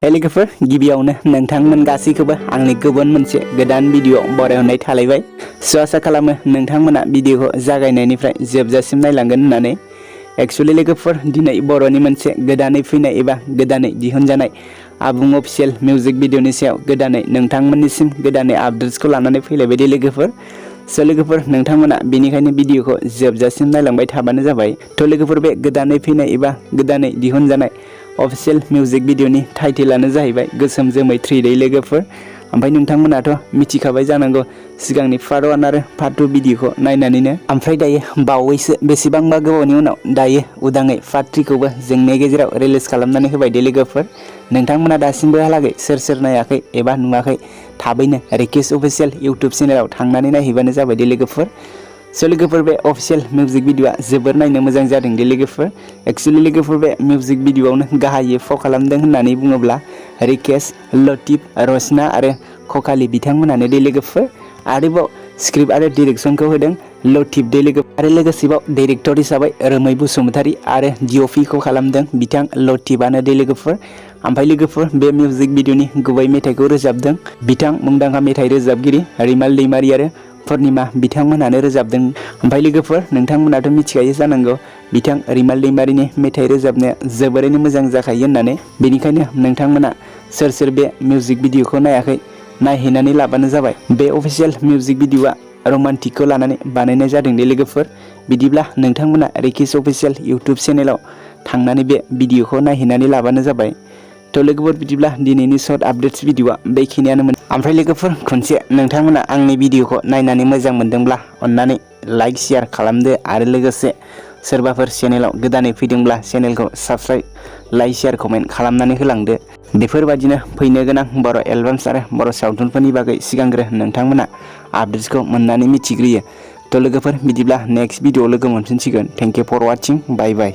लोगोफोर गिबियावनो नोंथांमोन गासैखौबो आंनि गुबुन मोनसे गोदान भिडिअ बरायहरनाय थालायबाय। आसा खालामो नोंथांमोना भिडिअखौ जागायनायनिफ्राय जोबजासिम नायलांगोन होननानै। एक्चुअली लोगोफोर दिनै बर'नि मोनसे गोदानै फैनाय एबा गोदानै दिहुनजानाय आबुं अफिशियेल मिउजिक भिडिअनि सायाव गोदानै नोंथांमोननिसिम गोदानै आपडेट्सखौ लानानै फैलायबायदि लोगोफोर। लोगोफोर नोंथांमोना बेनिखायनो भिडिअखौ जोबजासिम नायलांबाय थाबानो जाबाय। लोगोफोर बे गोदानै फैनाय एबा गोदानै दिहुनजानाय अफिशियेल मिउजिक भिडिअनि टाइटेलानो जाहैबाय गोसोम जोमै 3 लोगोफोर। ओमफ्राय नोंथांमोनाथ' मिथिखाबाय जानांगौ सिगांनि पार्ट 1 आरो पार्ट 2 भिडिअखौ नायनानैनो। ओमफ्राय दायो बावैसो बेसेबांबा गोबावनि उनाव दायो उदाङै पार्ट 3 खौबो जोंनि गेजेराव रिलिज खालामनानै होबाय दे लोगोफोर। नोंथांमोना दासिमबोहालागै सोर नायाखै एबा नुवाखै थाबैनो रिकेस अफिशियेल इउटुब चेनेलाव थांनानै नायहैबानो जाबाय दे लोगोफोर। लोगोफोर बे अफिशियेल मिउजिक भिडिअआ जोबोर नायनो मोजां जादों दे लोगोफोर। एक्चुअली लोगोफोर बे मिउजिक भिडिअआवनो गाहायै फाव खालामदों होननानै बुङोब्ला रिकेस, लतिफ, रशना आरो खखालि बिथांमोनानो दे लोगोफोर। आरोबाव स्क्रिप्ट आरो डिरेक्सनखौ होदों लतिफ दे लोगोफोर। आरो लोगोसेबाव डाइरेक्टर हिसाबै रोमै बसुमतारी आरो डिअपिखौ खालामदों बिथां लतिफआनो दे लोगोफोर। ओमफ्राय लोगोफोर बे मिउजिक भिडिअनि गुबै मेथाइखौ रोजाबदों बिथां मुंदांखा मेथाइ रोजाबगिरि रिमाल दैमारी आरो पुर्णिमा बिथांमोनानो रोजाबदों। ओमफ्राय लोगोफोर नोंथांमोनाथ' मिथिखायो जानांगौ बिथां रिमाल दैमारीनि मेथाइ रोजाबनाया जोबोरैनो मोजां जाखायो होननानै। बेनिखायनो नोंथांमोना सोर बे मिउजिक भिडिअखौ नायाखै नायहैनानै लाबानो जाबाय। बे अफिशियेल मिउजिक भिडिअआ रमान्टिकखौ लानानै बानायनाय जादों दे लोगोफोर। बिदिब्ला नोंथांमोना रिकेस अफिशियेल इउटुब चेनेलाव थांनानै बे भिडिअखौ नायहैनानै लाबानो जाबाय। लोगोफोर बिदिब्ला दिनैनि सर्ट आपडेट्स भिडिअआ बेखिनियानोमोन। ओमफ्राय लोगोफोर खनसे नोंथांमोना आंनि भिडिअखौ नायनानै मोजां मोनदोंब्ला अन्नानै लाइक शेयार खालामदो आरो लोगोसे सोरबाफोर चेनेलाव गोदानै फैदोंब्ला चेनेलखौ साबस्क्राइब लाइक शेयार कमेन्ट खालामनानै होलांदो। बेफोरबायदिनो फैनो गोनां बर' एलबाम्स आरो बर' सावथुनफोरनि बागै सिगांग्रो नोंथांमोना आपडेट्सखौ मोननानै मिथिग्रोयो। लोगोफोर बिदिब्ला नेक्स्ट भिडिअ लोगो मोनफिनसिगोन। Thank you for watching. Bye bye.